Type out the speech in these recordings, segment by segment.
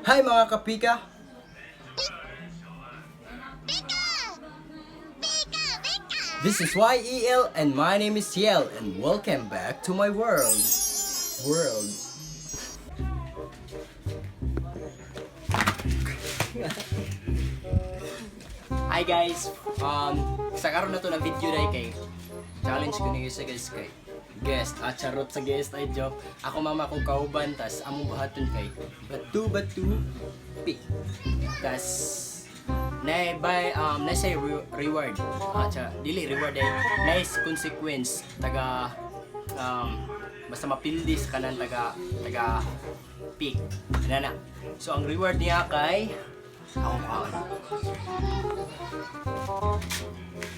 Hi, mga kapika! This is YEL and my name is Yel and welcome back to my world. World. Hi, guys! Sa karon na to ng video dahil kay challenge ko niyo sa guys kay guest. Ah, charot sa guest ay joke. Ako mama kong kauban tas among buhaton kay batu batu pick. Tas na by na say reward. Ah, cha, dili reward ay nice consequence taga basta mapildi sa kanan taga taga pick. Ana na. So ang reward niya kay akong kaon.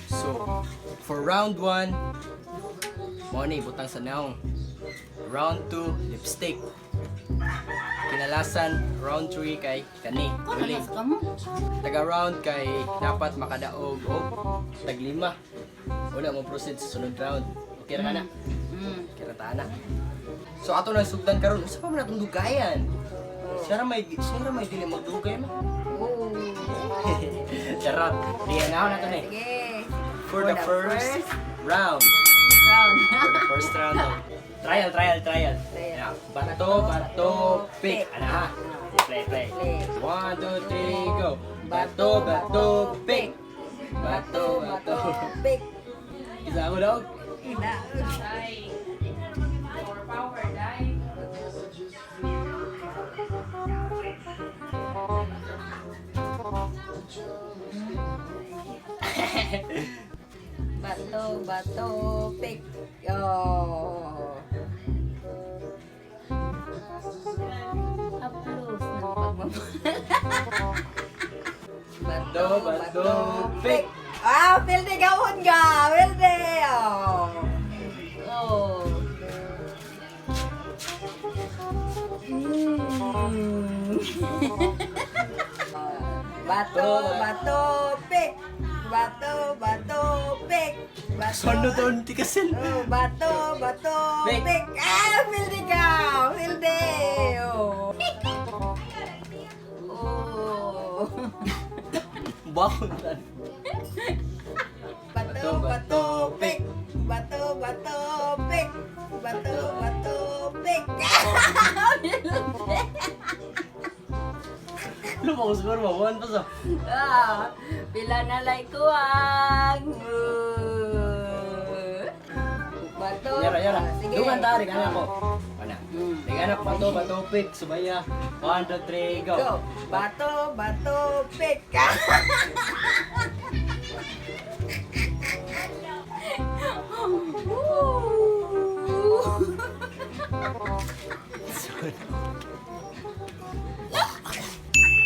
So, for round 1, mo ni butang sa naong. Round 2, lipstick. Kinalasan, round 3 kay kani. Uli. Kano ka mo? Taga round kay dapat makadaog og tag lima. Wala mo proceed sa sunod round. Okay ra ka na? Mm. Okay ra ta na. So ato nang sugdan karon, usa pa man atong dugayan. Siya ra may dili magdugay ma. Oo. Charot. Di na na to ni. Sige. For the first round. Round. For the first round. Oh. Trial, trial, trial. Trial. Yeah. Bato, bato, pick. Ana ha. Play, play. Play. One, two, three, go. Bato, bato, pick. Bato, bato. Pick. Isa ako daw. Ina. Bato, bato, pick. Oh. Haplos ng pagmamahal. Bato, bato, pick. Ah, pilde gawon ka! Pilde! Oh. Oh. Mm. Bato, bato, pick. Bato, bato, pick. Bato. Sono doon, tikasin. Oh, bato, bato, Pick. pick. Ah, pilde ka! Pilde! Oh. Oh. Bakon tan. Bato, bato, pick. Bato, bato, pick. Bato, bato, pick. Ano ba ko siguro mabuhan pa sa. Ah, pila na lay kuwang. Bato. Yara, yara. Ah, sige. Dugan ta, rin anak ko. Ana. Mm. Ring anak, bato, bato, pick. Subaya. One, two, three, go. Go. Bato, bato, pick. Woo!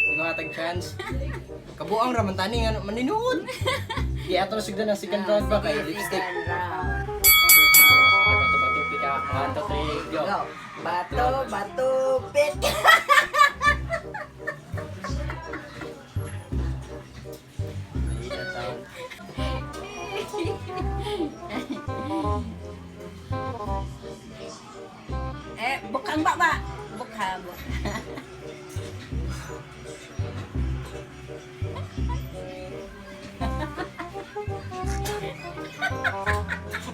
Yung mga tag chance. Kabuang raman tani nga maninuod. Di ato na sigdan ang second round ba kay Sige, lipstick. second round. Bato, bato, pick ah. One, two, three, go. Go. Bato, bato, pick. Ay, tao. Eh, bukang baba. Bukang, bukang.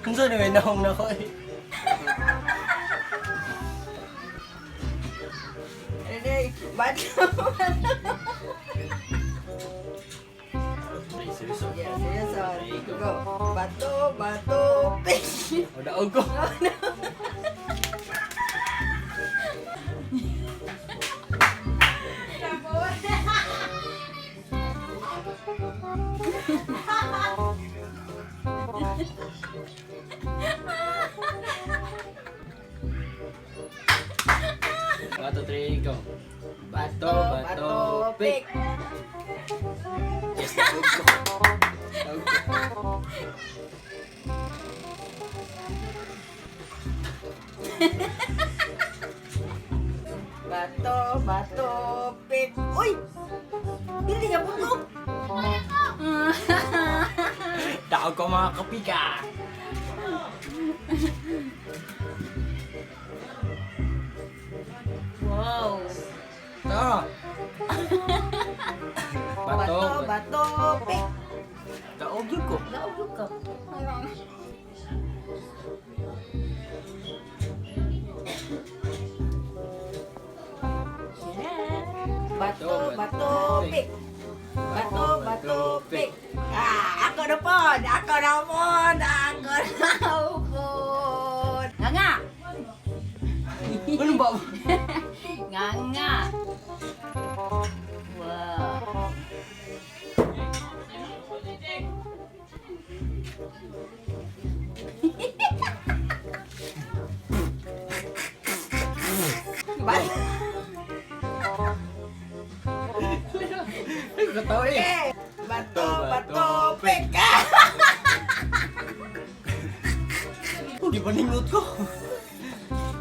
Unsa na may naong na ko eh. Ready? Bato, bato. Ay, seryoso. Yeah, seryoso. Three, go. Go. Bato, bato, pick. O, daog ko. One, two, three, go. Bato, bato, pick. Yes, daog ko. Daog ko. Bato, bato, pick. Uy! Hindi nga puto. Daog ko mga kapika. Wow. Tara. Bato, Bato, bato, pick. Daog yun ko. Daog ka. Bato, bato, pick. Bato, bato, pick. Ah, ako na pod. Ako na pod. Ako na pod. Nga nga. Ano ba? Nga nga. Wow. Bato, Ay, katawa eh. bato, bato, pick. Ah! Oh, di ba ningot ko?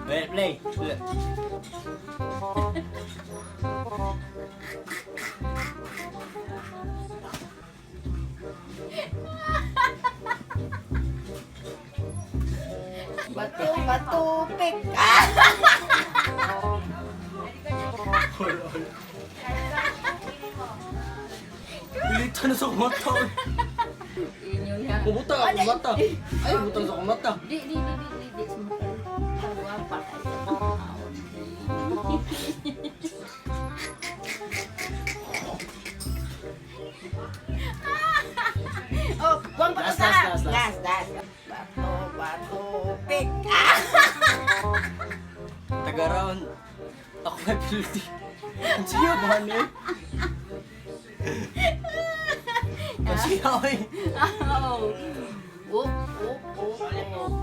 Play, play. Play. Bato, bato, pick. Ah! Hold on. Pilitan na sa akong mata. Inyo yan. Bumuta ako mata. Ay, butang sa akong mata. Di, di, di, di, di, di. Sa mata. Guwapa kayo. Oh, buwang Last, pa last, last, last. Last, last. Bato, bato, pick. Ah! Taga round. Ako may penalty. Ang siya ba ni? Ang siya eh. Oh. Oop, oop, oop, oop.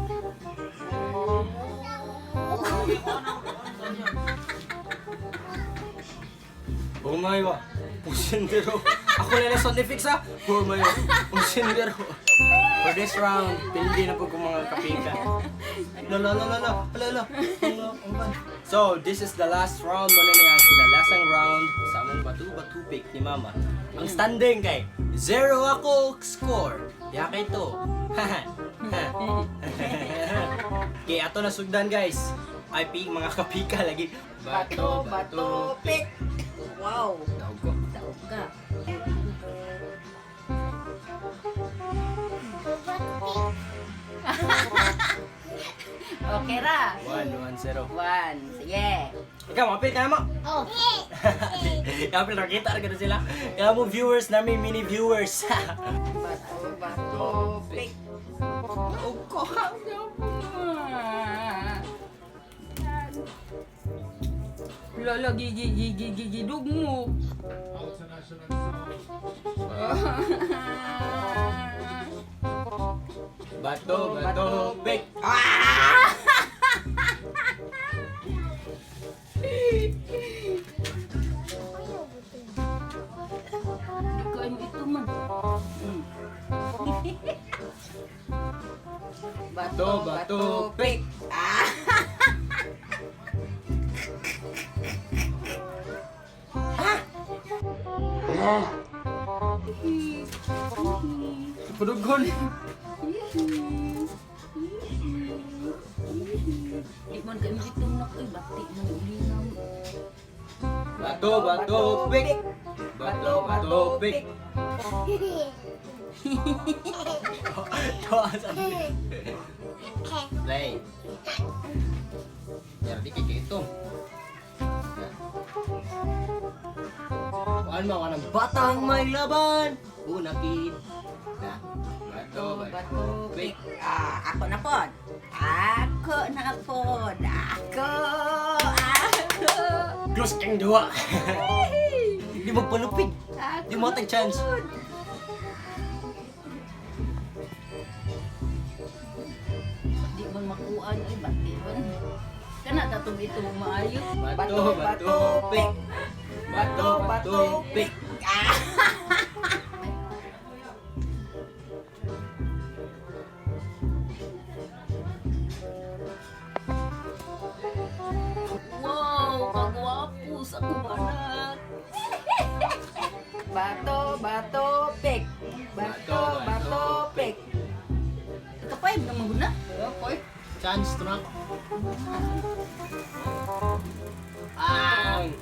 Bumay ba? Pusindero. Ako na lang sound effects ha. Bumay ba? Pusindero. For this round, pili na po kung mga kapika. La la la la la la la. So, this is the last round muna niya. Kinalasang round sa among batu-batupik ni Mama. Ang standing kay zero ako score. Yaka ito. Okay, ato na sugdan guys. Ay, mga kapika lagi. Bato, bato, pick. Wow. Daog ko. Daog ka. Okay ra. 1-1-0. One. Sige. Ikaw, mapil ka na mo. Oh. Kapil, nakita ka na sila. Kaya mo viewers namin, mini viewers. Bato, bato, pick. Daog ko. Lolo, gigi, gigi, gigi, dugmo. Bato, bato, pick. Ah! Hindi ko alam ito man. Bato, bato, pick. Ah! Pudugon. Di man kayo ito na ko, bati mo ulingaw. Bato, bato, pick. Bato, bato, pick. Tawa sa Play. Yara, di kay ito. Kuan mo ka ng batang may laban. Una kid. Na. Bato, bato, pick. Ah, ako na pod. Ako na pod. Ako. Ako. Close kang duwa. Hindi magpalupig. Di mo tag chance. Di man makuan ay bati man. Kana tatong ito maayo. Bato, bato, pick. Bato, bato, pick. Ah! akong anak. Bato, bato, pick. Bato, bato, pick. Ito pa, naman guna. Okay. Chance to na. Ang!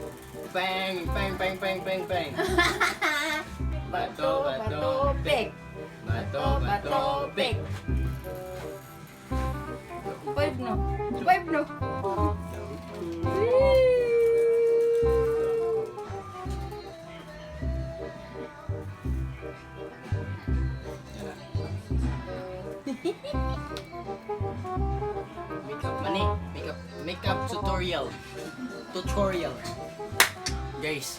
Bang! Bang, bang, bang, bang, bang. Bato, bato, pick. Bato, bato, pick. 5 no. 5 no. Makeup man eh. Makeup, makeup tutorial. Tutorial. Guys.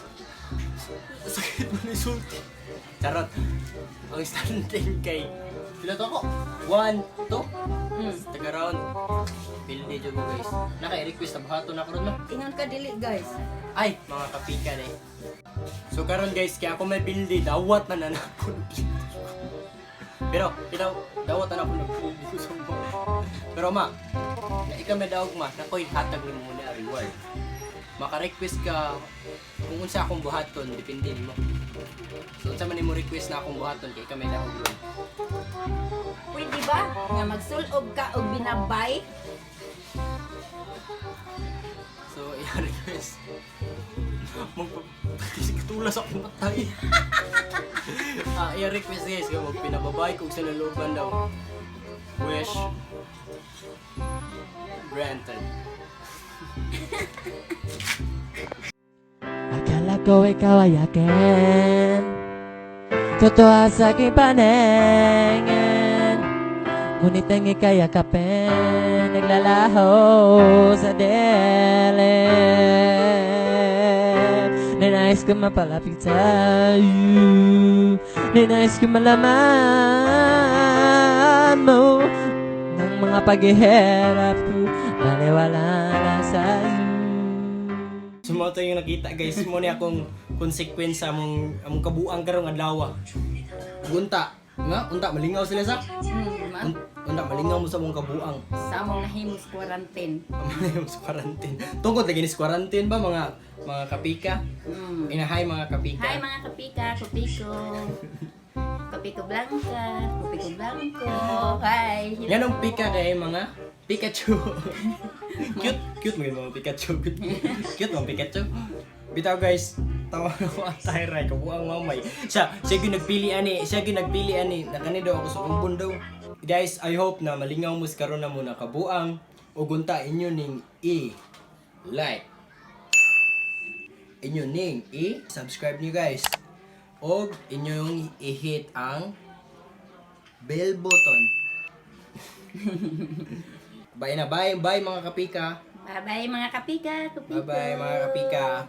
Sakit mo ni sulti. Charot. Ang standing kay pila to ako? 1, 2. Taga round. Pildi jud ko, guys. Naka-request na buhaton na karon, no. Ingon ka dili, guys. Ay, mga kapika na eh. So karon, guys, kaya ako may bildi, dawat na na ako. Pero, itaw, dawat na ako nagpuldi ko sa mga. Pero ma, na ikaw may daog ma, nakoy hatag ni mo na reward. Maka-request ka kung unsa akong buhaton, depende nimo. So unsa man nimo request na akong buhaton kay ikaw may daog yun. Pwede ba nga magsulob ka og binabay? So, i-request. Magpapatulas akong patay. Ah, i-request, guys, kung magpinababay kung sa looban daw. Wish granted. Akala ko ikaw ay akin. Totoo sa aking paningin, ngunit ang ika'y yakapin, naglalaho sa dilim. Ninais ko mapalapit sa'yo, ninais ko malaman mo ng mga paghihirap ko, baliwala na sa'yo. So mo to yung nakita, guys, mo ni akong consequence sa among kabuang karong adlaw. Unta, nga unta malingaw sila sa. Ma. Unta malingaw mo sa among kabuang. Sa among nahimos quarantine. Amo sa quarantine. Tungkol lagi ni sa quarantine ba, mga kapika? Inahay mga kapika. Hi mga kapika, kupiko. Kupiko Blanca, Kupiko Blanco. Hi. Yan ang pika kay mga Pikachu. Cute, cute mo yung mga Pikachu. Cute mga Pikachu. Bitaw, guys, tawa na ko ang Tyray, kabuang mamay. Siya gyud nagpili ani, siya gyud nagpili ani, nakani daw ako sa umbon daw. Guys, I hope na malingaw mo karon na mo nakabuang ug unta inyo ning i like. Inyo ning i-subscribe niyo, guys. Og inyong i-hit ang bell button. Bye na, bye, bye mga kapika. Bye-bye mga kapika, kupiko. Bye-bye mga kapika.